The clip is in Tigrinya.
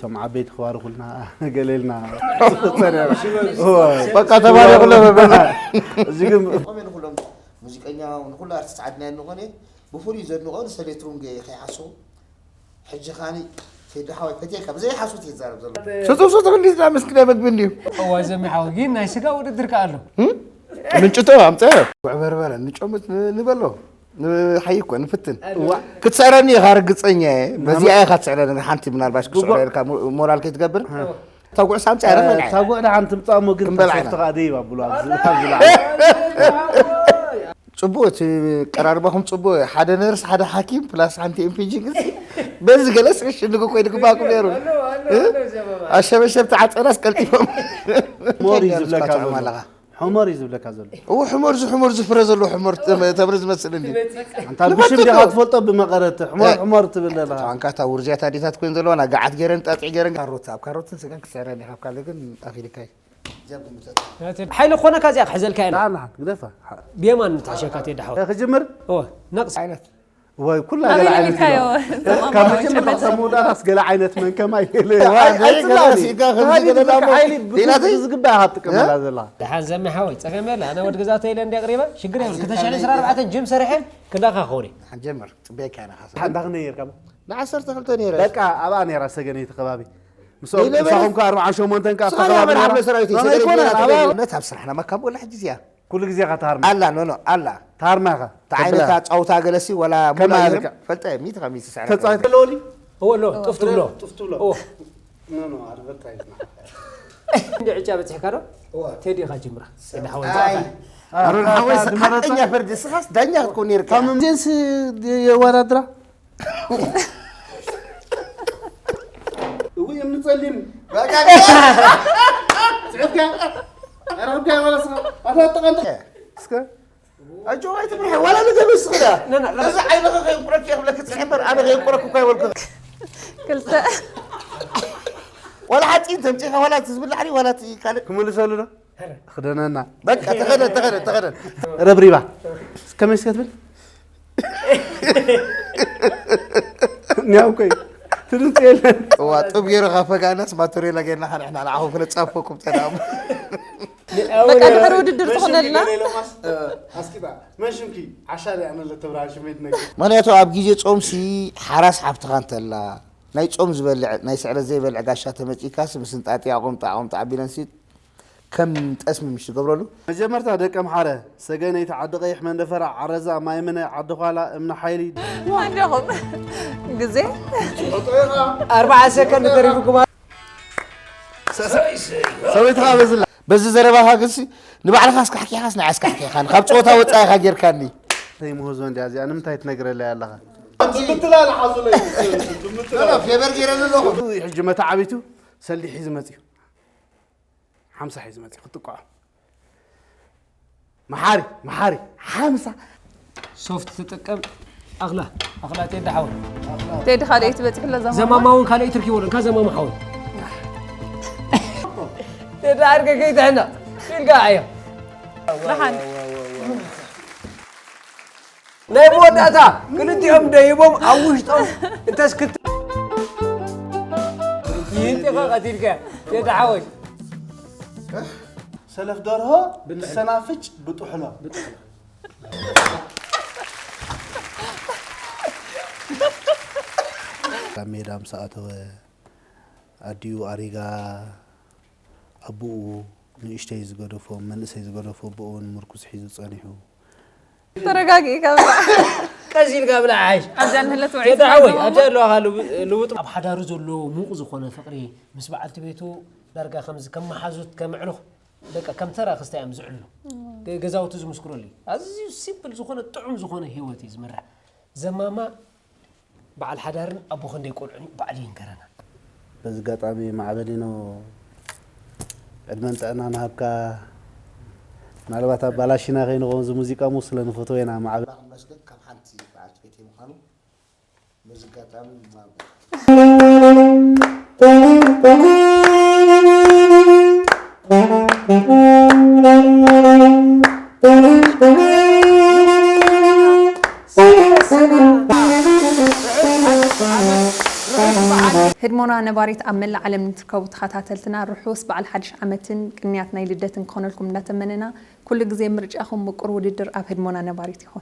እቶም ዓበይቲ ክባርኹልና ገለ ኢልና። በቃ ተባረኹ ለበበና። እዚ ግን ንኹሎም ሙዚቀኛ ንኹሉ ኣርቲስት ዓድና እንኾነ ብፍሉይ ዘድንቖ ንሰሌትሩንግ ከይሓስቡ ሕጂ ኻኒ ቴዲ ሓወይ ፈትየካ ብዘይ ሓሶት ይዛረብ ዘሎ። ስጡፍ ስጡፍ እንዲት ዳ ምስክዳ መግቢ እንዲዩ። እዋ ዘሚ ሓወ ግን ናይ ስጋ ውድድር ከ ኣሎ። ምንጭቶ ኣምፀ። ጉዕ በርበረ ንጨምት ንበሎ። ንሓይ እኮ ንፍትን። ክትስዕረኒ ኢኻ ርግፀኛ እየ። በዚኣ ኢኻ ትስዕረኒ ሓንቲ ምናልባሽ ክስዕሮ ኢልካ ሞ- ሞራል ከይትገብር። ተጉዕ ሳምፂ ኣረ ፈልዓ። ታጉዕ ደሓን ትምፃእ እሞ ግን ክንበልዓ ኢና። ተሰፍቲ ኸኣ ደይብ ኣብሉ ኣብዚ ኣብዚ ላዕሊ። ጽቡቅ እቲ ቀራርባኹም ጽቡቅ ሓደ ነርስ ሓደ ሓኪም ፕላስ ሓንቲ ኤምፒጂ ግን በዚ ገለስ ሽንጉ ኮይዱ ግባኩም ነይሩ። ኣሸበሸብ ተዓጸናስ ቀልጢፎም። ሞር እዩ ዝብለካ ዘሎ። ኣለኻ። ሕሞር እዩ ዝብለካ ዘሎ። እው ሕሞር ዝ ሕሞር ዝፍረ ዘሎ ሕሞር ተም- ተምሪ ዝመስል እንዲ ኣንታ ብሽም ዲኻ ትፈልጦ ብመቐረት ሕሞር ሕሞር ትብል ኣለኻ። ኣንካታ ውርዝያት ኣዴታት ኮይን ዘለዋ ና ገዓት ገይረን ጣጥዒ ገይረን ካሮት ኣብ ካሮትን ስጋን ክስዕረን ኢኻ ኣብ ካልእ ግን ኣኺልካይ። ሓይሊ ክኾነካ እዚኣ ክሕዘልካ ኢና። ንዓና ግደፋ። ብየማን ንትሕሸካ ትሄድ ሓወይ። ክጅምር? እወ፣ ነቕስ። ዓይነት። ወይ ኩላ ገለ ዓይነት ኢልካዮ። ካብ መጀመርታ ክሳብ መወዳእታስ ገለ ዓይነት መን ከማይ ኢለ። ኣይትብላኒ። ተሃዲድ ብርቂ ሓይሊ ብዝግባእ ኢኻ ትጥቀመላ ዘለኻ። ደሓን ዘሚ ሓወይ፣ ጸገም የለ። ኣነ ወዲ ገዛተይ ኢለ እንድየ ኣቕሪበ፣ ሽግር የብሉ። ክልተ ሽሕን ዕስራን ኣርባዕተን ጅም ሰሪሐ ክዳኻ ክኸውን እየ። ሓን ጀምር፣ ጽበየካ ኢና ሓሳብ። ሓን ዳኽነ ነይርካ? ንዓሰርተ ክልተ ነይረ። በቃ ኣብኣ ነይራ ሰገነይቲ ከባቢ። ምስ ኢለ በለ። ምሳኹም ከ ኣርብዓን ሸሞንተን ከ ኣብታ ስኻ ከባቢ መርሓባ ነይራ? ሰራዊት ኖ፣ ኖ፣ ሰገነይቲ ኣይኮነን፣ ነይራ። ኣብኣ ነታ ኣብ ስራሕና መካም ወላ ሕጂ እዚኣ። ኩሉ ግዜ ኢኻ ትሃርማ። ኣላ፣ ኖ፣ ኖ፣ ኣላ። ትሃርማ ኢኻ። እንታይ ዓይነታ ጸውታ ገለሲ ወላ ሙላ ከማይ ይርም? ኣልካ? ፈልጠ፣ ሚእቲ ካብ ሚእቲ ስዕረ ተጻዊት ከሎ ወሊ? እዎ፣ ኣሎ፣ ጥፍ ትብሎ። ጥፍ ትብሎ። እዎ። ኖ፣ ኖ፣ ኣድቨርታይዝ ና። እንዲ ዕጫ በጺሕካ ዶ? እዎ። ቴዲ ኢኻ ጅምራ። ቴዲ ሓወይ፣ ኣይ። ጸወታ። ኣሮን ሓወይ፣ ኣታ ሰ-፣ ሓቀኛ ፈርዲ፣ ስኻስ ዳኛ ክትኮን ነይርካ። ካብ ጀንስ የወዳድራ? እውይ፣ እምኒ ጸሊም። በቃ፣ ጽሑፍካ? ኣረኽብካ ወላ ስኻ? ኣታ ተቐንጠ። እስከ? ኣጆኻ ኣይትፍርሐ፣ ዋላ ንገበስ ስኽዳ። ና፣ ና፣ ና። እዚ ዓይንኻ ከየንቁረክ እየ ክብለክ ጽሒፍ እምበር፣ ኣነ ከየንቁረክ እኳ ኣይበልኩ። ክልተ። ዋላ ሓፂን ተምፂኻ፣ ዋላ እቲ ዝብላዕ ድዩ፣ ዋላ እቲ ካልእ። ክምልሰሉ ዶ? ክደነና። በቃ፣ ተኸደን፣ ተኸደን፣ ተኸደን። ረብሪባ። ከመይ እስከ ትብል? ኒያው ኮይ። ትድምፂ የለን። እዋ፣ ጥብ ገይሩ ካብ ፈጋናስ ማቶሬላ ገይርና፣ ንሕና ንዓኹም ክነጻፈኩም ተዳሙ። በቃ፣ ድሕሪ ውድድር መን ሽምኪ ትኾነልና። ገለ ኢሎማስ? ኣስኪባ። መን ሽምኪ? ዓሻ ድያ ኣነ ለተብርሃን ሽመይ ትነግር። ምኽንያቱ፣ ኣብ ግዜ ጾምሲ ሓራስ ሓፍትኻ እንተላ፣ ናይ ጾም ዝበልዕ፣ ናይ ስዕረት ዘይበልዕ ጋሻ ተመጺእካስ፣ ምስ እንጣጢ ኣቑምጣ፣ ኣቑምጣ ኣቢለንሲ፣ ከም ጠስሚ ምሽ ትገብረሉ። መጀመርታ ደቂ ኣምሓረ፣ ሰገነይቲ፣ ዓዲ ቀይሕ፣ መንደፈራ፣ ዓረዛ፣ ማይምነ፣ ዓዲ ዃላ፣ እምኒ ሓይሊ። ኣጆኹም። ግዜ። ኣርባዓ ሰከንድ ተሪፉኩም። ሰበይትኻ በዝላ። በዚ ዘረባኻ ግንሲ ንባዕልኻ ኣስካሕኪኻስ ንዓይ ኣስካሕኪኻን። ካብ ጸወታ ወጻኢ ኢኻ ጌርካኒ። ተይ ምህዞ እንድያ እዚኣ ንምንታይ ትነግረለይ ኣለኻ? ትምትላል ሓዙለይ። ትምትላል። ፌበር ጌረኒ ኣለኹ። ሕጂ መተዓቢቱ ሰልዲ ሒዙ መጽዩ። ሓምሳ ሒዙ መጽዩ ክትጥቅዖ። መሓሪ፣ መሓሪ፣ ሓምሳ። ሶፍት ትጥቀም ኣኽላ፣ ኣኽላ ቴዲ ሓወይ። ቴዲ ካልኦይቲ በጺሕላ ዘማማ። ዘማማ እውን ካልኦይቲ ርኪቦ ኣለካ ዘማማ ሓወይ። ቴዲ ዓርከይ ከይትሕነቕ ኢልካ ኣዮ። ደሓን። ናይ መወዳእታ ክልቲኦም ደይቦም ኣብ ውሽጦም እንተስ ክልተ ይህንጢኻ ቀቲልካ ቴዲ ሓወይ። ሰለፍ ደርሆ ብጥሕሎ። ሰናፍጭ ብጥሕሎ። ብጥሕሎ። ካብ ሜዳ ምስ ኣተወ ኣዲኡ ኣሪጋ ኣቦኡ ንእሽተይ ዝገደፎ መንእሰይ ዝገደፎ ኣቦኡ እውን ምርኩስ ሒዙ ጸኒሑ። ተረጋጊ፣ ካብ ቀስ ኢልካ ብላ ዓሽ። ኣብዛ ንህለት ውዒት ቴዲ ሓወይ፣ ኣለዎ። ኣብዛ ኣለዋኻ ልው-፣ ልውጥ ኣብ ሓዳሩ ዘሎ ሙቕ ዝኾነ ፍቕሪ ምስ በዓልቲ ቤቱ ዳርጋ ከምዚ ከም መሓዙት ከም ኣዕሩኽ በቃ ከም ተራ ክስታይ እዮም ዝዕሉ። ገ-፣ ገዛውቲ ዝምስክረሉ እዩ። ኣዝዩ ሲምፕል ዝኾነ ጥዑም ዝኾነ ህይወት እዩ ዝምራሕ። ዘማማ በዓል ሓዳርን ኣቦ ክንደይ ቆልዑን እዩ ባዕሉ ይንገረና። በዚ ኣጋጣሚ ማዕበሊኖ ዕድመን ጥዕናን ሃብካ። ምናልባት ኣብ ባላሽና ከይንኸውን እዚ ሙዚቃ ሙ ስለ ንፈትዎ ኢና ማዕበል። ኣምላኽ ይመስገን ካብ ሓንቲ በዓልቲ ቤተይ ምዃኑ በዚ ኣጋጣሚ ማዕበል። ህድሞና ነባሪት ኣብ መላእ ዓለም ንትርከቡ ተኸታተልትና ርሑስ በዓል ሓድሽ ዓመትን ቅንያት ናይ ልደትን ክኾነልኩም እንዳተመነና፣ ኩሉ ግዜ ምርጫኹም ምቁር ውድድር ኣብ ህድሞና ነባሪት ይኹን።